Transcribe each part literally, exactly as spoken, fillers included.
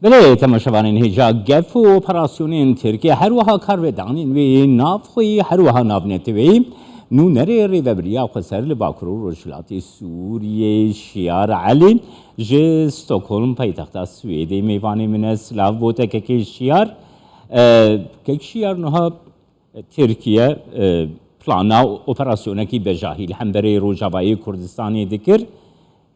Belê, temaşevanên hêja, gef û operasyonên Tirkiye, her wiha karvedanên wê navxweyî, her wiha navneteweyî, nûnerê rêvebiriya xweser li Bakur û Rojhilatê Sûriyê Şiyar Elî ji Stockholm, paytexta Swêdê, mêvanê min e. Silav bo te kekê Şiyar. E, kek Şiyar, niha Tirkiye, e, plana operasyonekî bejahî li hemberê Rojavayê Kurdistanê dikir.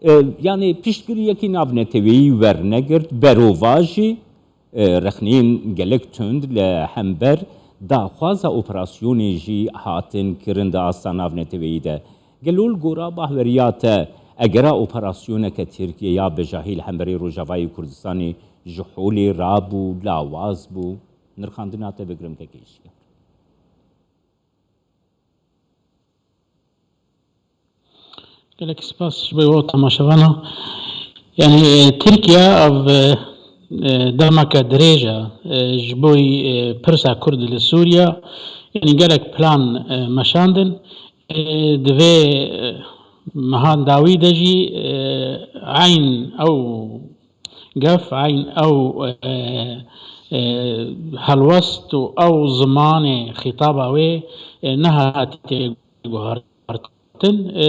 E, yanî piştgiriyekî navneteweyî wernegirt, berovajî, e, rexneyên gelek tund li hember daxwaza operasyonê jî hatin kirin di asta navneteweyî de. Gelo li gora bahweriya te, egera operasyoneke Tirkiye ya bejahî li hemberê Rojavayê Kurdistanê ji holê rabû, lawaz bû? Nirxandina te bigirim kekê Şiyar. Gelek spas ji bo we temaşevana. Yanî, e, Tirkiye ev, e, e, demeke dirêj e, e, ji bo, e, pirsa Kurd li Sûriye, yanî gelek plan, e, meşandin. E, di vê, e, mehan dawî de jî, e, eyn ew gef, eyn ew, e, e, helwest û ew zimanê xîtaba wê, e, nehatiye guhartin. E,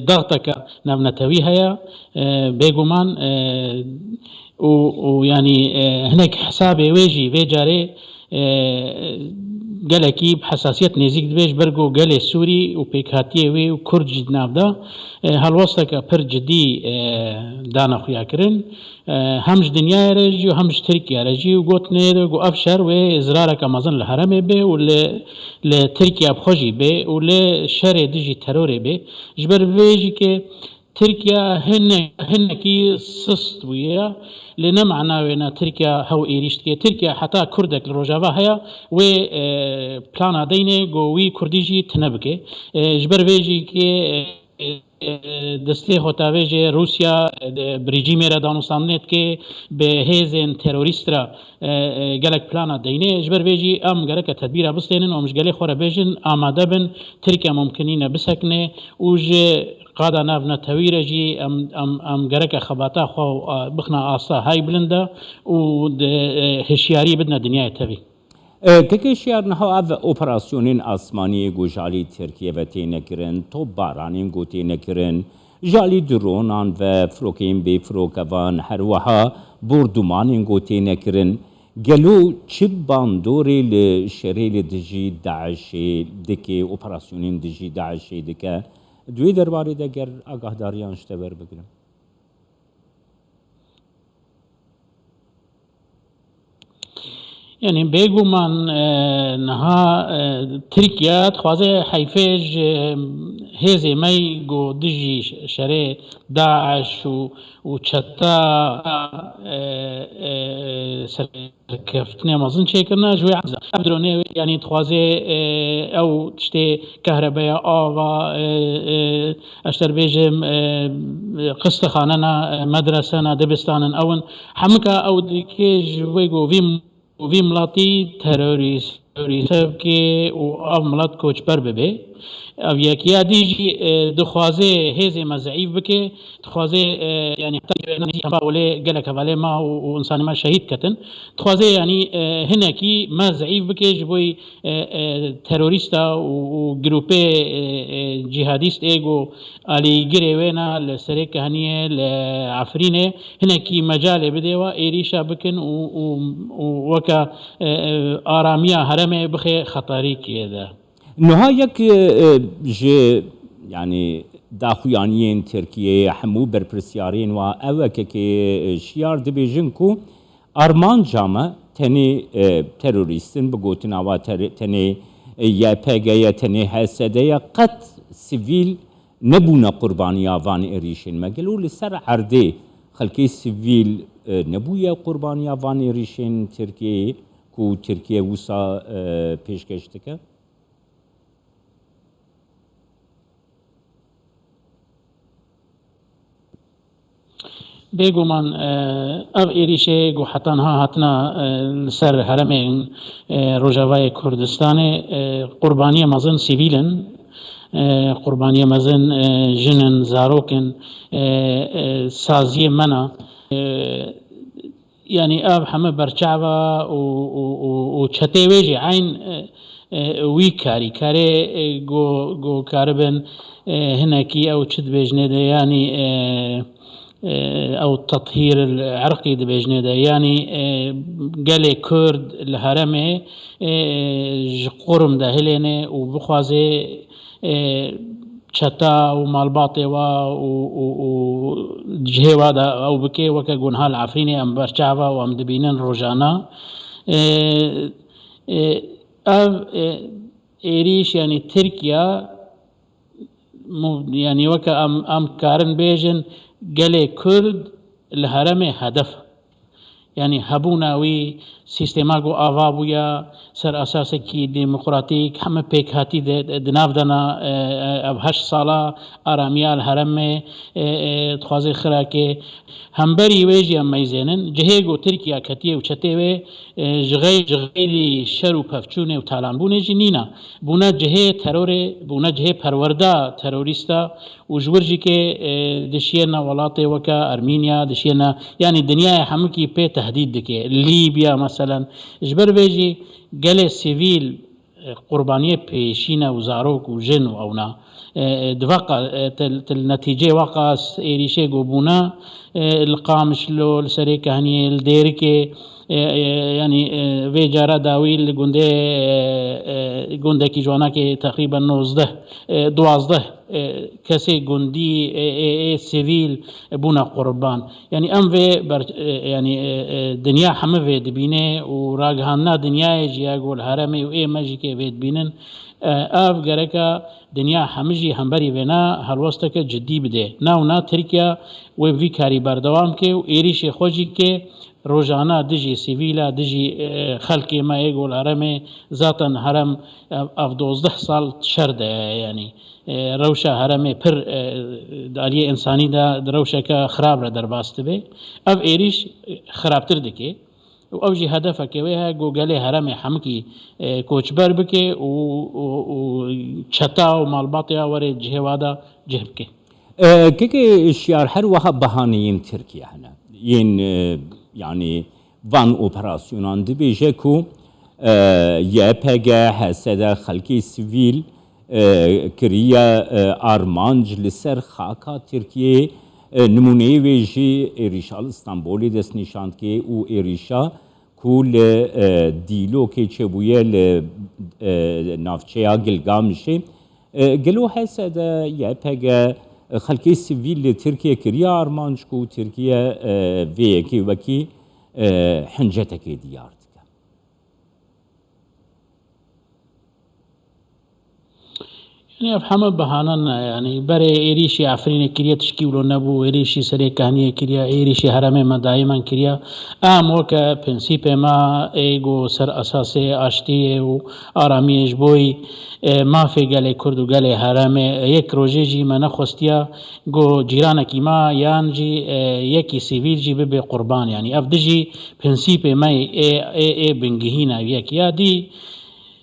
daxteke navnetewî heye, e, bêguman, e, û, û yanî, e, hinek hesabê wê jî vê carê, e, gelekî bi hesasiyet nêzîk dibe, ji ber ku gelê Sûrî û pêkhatiyê wê û Kurd jî di nav de, e, helwesteke pir cidî, e, dane xuyakirin. E, hem ji dinyayê re jî û hem ji Tirkiye re jî û gotinê de ku ev şer wê zirareke mezin li herêmê bê û li, li Tirkiye bi xwe jî bê û li şerê dijî terorê bê. Ji ber vê jî ke Tirkiye hinek-, hinekî sist bûye, lê ne mana wê ne Tirkiye hew êrîş dike. Tirkiye heta Kurdek li Rojava heye, wê, e, plana deynê ku wî Kurdî jî tune bike. E, ji ber vê jî ke, e, e, destê xwe tavêje Rûsya, e, bi rejîmê re danûstandinê dike, bi hêzên terorîst re, e, e, gelek plana deynê. Ji ber vê jî em gereke tedbîra bistênin û em ji gelê xwe re bêjin, amade bin, Tirkiye mumkin nîne bisekine û ji qada navnetewî re jî em, em, em gereke xebata xwe, e, bixine asta hay bilind de û di, e, hişyarî bidine dinyayê tevî. E, kekê Şiyar, niha ev operasyonên asmaniyê ku ji alî Tirkiye ve têne kirin, topbaranên ku têne kirin, ji alî dronan ve firokeyên bêfirokevan, her wiha bordumanên ku têne kirin, gelo çi bandorê li şerê li dijî DAIŞ'ê dike, operasyonên dijî DAIŞ'ê dike? Di wê derbarê de ger agahdariyan ji te werbigirim. Yanî bêguman, e, niha, e, Tirkiye dixwaze heyfê ji hêzê me ku dijî şerê DAIŞ û, û çeta, e, e, serkeftinê mezin çêkirine, ji wê ev dronê, yanî dixwaze, e, ew tiştê kehrebeya, ava, e, e, ez ji te bêjim, e, qistexanena, e, medresena, dibistanin, ew in. Hemika ew dike ji wê ku vî, vî miletî terorîst, terorîst bike û ev milet koçber bibe. Ev yekiya dî jî, e, dixwaze hêzê me zeîf bike, dixwaze, e, yanî heta wê gelek hevalê me û, û insanê me şehîd ketin. Dixwaze, yanî, e, hinekî me zeîf bike ji bo e, e, terorîsta û, û grûpê, e, e, cîhadîst ê ku alîgirê wê ne li Serê Kehniyê, li Efrînê, hinekî mecalê bidê we êrîşa bikin û, û, û weke, e, e, aramiya herêmê bixê xeterîkê de. Niha yek, e, e, ji, yanî, daxuyaniyên Tirkiyeyê, hemû berpirsyarên wa ew e, kekê, e, Şiyar, dibêjin ku armanca me tenê, e, terorîst in, bi gotina wa ter-, tenê, e, Y P G ye, tenê H S D ye, qet sivîl nebûne qurbaniya van êrîşên me. Gelo li ser erdê xelkê sivîl, e, nebûye qurbaniya van êrîşên Tirkiyeyê ku Tirkiye wisa, e, pêşkeş dike? Bêguman, e, ev êrîşê ku heta niha hatine, e, li ser herêmên, e, Rojavayê Kurdistanê, e, qurbaniyê mezin sivîl in, e, qurbaniyê mezin, e, jin in, zarok in, e, e, saziyê me ne. E, Yanî ev heme berçava û, û, û, û çetê wê jî eyn, e, e, wî karî, karê, e, go, go karibin, e, hinekî ew çi dibêjinê de, yanî, e, e, ew tethîr el-irqî dibêjinê de, yanî, e, gelê Kurd li heremê, e, ji qurum de hilêne û bixwaze, e, çeta û malbatê wa û, û, û cihê wa de ew bike, weke gunha li Efrînê em berçava û em dibînin rojana. E, e, ev, e, êrîş, yanî Tirkiye, mu-, yanî weke em, em karin bêjin gelê Kurd li heremê hedef. Yanî hebûna wî, sîstema ku ava bûya ser esasekî demokratîk, heme pêkhatî de, de, di nav de ne, e, e, ev heşt sala aramiya li heremê, e, e, dixwaze xirake. Hemberî wê jî em meyzênin, cihê ku Tirkiye ketiye û çetê wê, e, ji xey-, ji xeyrî şer û pevçûnê û talanbûnê jî nîne. Bûne cihê terorê, bûne cihê perwerda terorîsta, û ji wir jî kê, e, dişiyêne welatê weke Ermînya, dişiyêne, yanî dinyayê hemikî pê tehdîd dike. Lîbya, meselen, ji ber vê jî gelê sivîl, e, qurbaniyê pêşî ne û zarok û jin û ewna. E, e, di veqa, e, til, til netîcê veqa s-, êrîşê ku bûne, e, li Qamişlo, li Serê Kehniyê, li Dêrikê, e, e, yanî, e, vê cara dawî li gundê, e, e, gundekî ciwanakê teqrîben nozdeh, e, duwazdeh, e, kesê gundî, e, e, ê sivîl bûne qurban. Yanî em vê ber-, e, yanî, e, e, dinya heme vê dibîne û ragihandina dinyayê jî ya ku li heremê û ê me jî kê vê dibînin. E, ev gereka dinya hemî jî hemberî vêna helwesteke cidî bide. Na û na Tirkiye wê bi vî karî berdewam ke û êrîşê xwe jî ke rojana dijî sivîla, dijî, e, xelkê me yê ku li heremê, zaten herem ev, ev dozdeh sal şer de ye, yanî, e, rewşa heremê pir, e, di aliyê însanî de di rewşeke xirab re derbas dibe. Ev êrîş, e, xirabtir dike. Û ew jî hedefeke wê heye ku gelê heremê hemikî, e, koçber bike û, û, û çeta û malbatê ya were cihê wa de cih bike. E, kekê Şiyar, her wiha behaneyên Tirkiye hene. Yên, e, yanî van operasyonan dibêje ku, e, Y P G, H S D xelkê sivîl, e, kiriye, e, armanc li ser xaka Tirkiyeyê. E, nimûneyê wê jî êrîşa li Stenbolê destnîşan dike û êrîşa ku li, e, Dîlokê çêbûye li, e, navçeya Gilgamişê. E, gelo H S D, Y P G, e, xelkê sivîl li Tirkiye kiriye armanc ku Tirkiye, e, vê yekê wekî, e, hincetekê diyar dike? Yanî ev heme behane ne, yanî berê êrîşî Efrînê kiriye tişkî wilo nebû, êrîşî Serê Kehniyê kiriye, êrîşî heremê me dayîmen kiriye. Em weke prensîpê me ê ku ser esasê aştiyê û aramiyê ji bo, e, mafê gelê Kurd û gelê heremê, yek rojê jî me nexwestiya ku cîranekî me yan jî, e, yekî sivîl jî bibe qurban. Yanî ev dijî prensîpê me ê, ê, ê bingihîn e. Yek ya dî,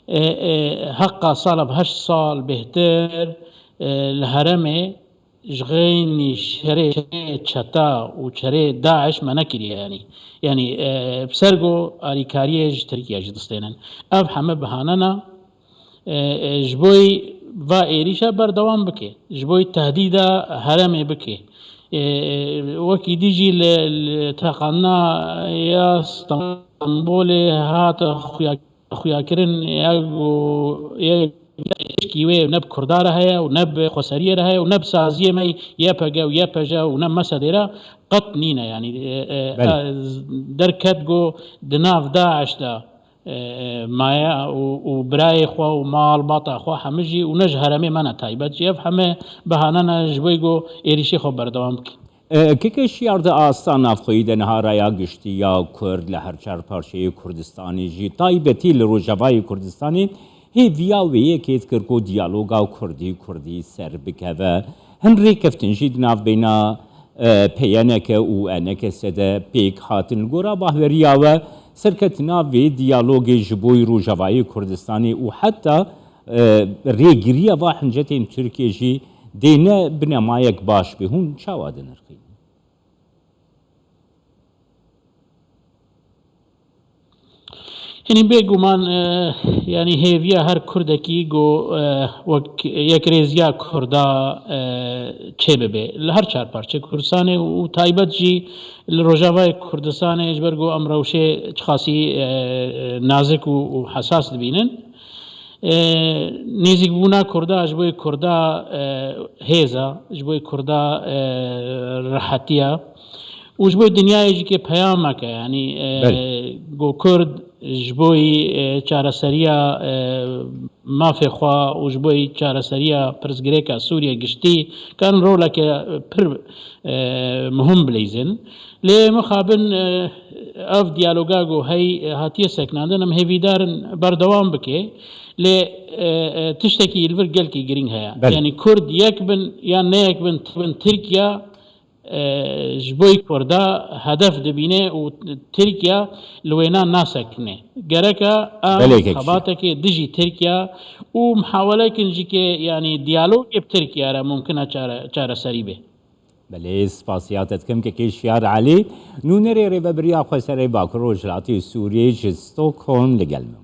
e, e, heqa sala bi heşt sal bêhtir, e, li heremê ji xeynî şerê, şerê çeta û şerê DAIŞ me nekiriye, yanî. Yanî, e, bi ser ku alîkariyê ji Tirkiye jî distênin. Ev heme behane ne, e, e, ji bo va êrîşa berdewam bike, ji bo tehdîda heremê bike. E, e, wekî dî jî li, li teqanina ya Stenbolê hate xuya xuyakirin ya ku yê tişkî wê ne bi Kurda re heye û ne bi xweseriyê re heye û ne bi saziyê me Y P G û Y P J û ne mesedê re qet nîne. Yanî, e, e, Belê. e, z-, derket ku di nav DAIŞ de, e, e, maye û, û birayê xwe û malbata xwe hemî jî û ne ji heremê me ne taybet jî. Ev heme behane ne ji bo ku êrîşê xwe berdewam bikin. E, Keke Şiyar, di asta navxweyî de niha raya giştî ya Kurd li her çar parçeyê Kurdistanê, jî taybetî li Rojavayê Kurdistanê, hêviya wê yekê dikir ku diyaloga Kurdî-Kurdî ser bikeve. Hin rêkeftin jî di navbeyna, e, P Y N K û E N K S de pêk hatin. Li gora bahweriya we, serketina vê diyalogê ji bo Rojavayê Kurdistanê û heta e, rêgiriya va hincetên Tirkiyê jî dê ne binemayek baş be. Hûn çawa dinirxînin? Yanî bêguman, e, yanî hêviya her Kurdekî ku, e, wek yekrêziya Kurda, e, çêbibe. Li her çar parçe Kurdistanê û taybet jî li Rojavayê Kurdistanê, ji ber ku em rewşê çiqasî, e, nazik û, û hesas dibînin. E, nêzîkbûna Kurda ji bo Kurda, e, hêza, ji bo Kurda, e, rehetiya û ji bo dinyayê jî ke peyamek e, yanî, e, Belê. ku Kurd ji bo, e, çareseriya, e, mafê xwe û ji bo çareseriya pirsgirêka Sûriye giştî karin roleke pir, e, muhim bileyzin. Lê mixabin, e, ev diyaloga ku hey, e, hatiye seknandin, em hêvîdar in berdewam bike. Lê, e, e, tiştekî li vir gelkî girîng heye. Belê. Yanî Kurd yek bin yan ne yek bin, bin Tirkiye, e, ji bo Kurda hedef dibîne û Tirkiye li wêna nasekine. Gereke em Belê, kek xebatekê dijî Tirkiye û mihawelekin jî ke, yanî diyalogê bi Tirkiye re mumkin e çare, çareserî be. Belê, spasiya te dikim kekê Şiyar Elî, nûnerê rêvebiriya Xweserê Bakur Rojhilatê Sûriyê ji Stockholm li gel me.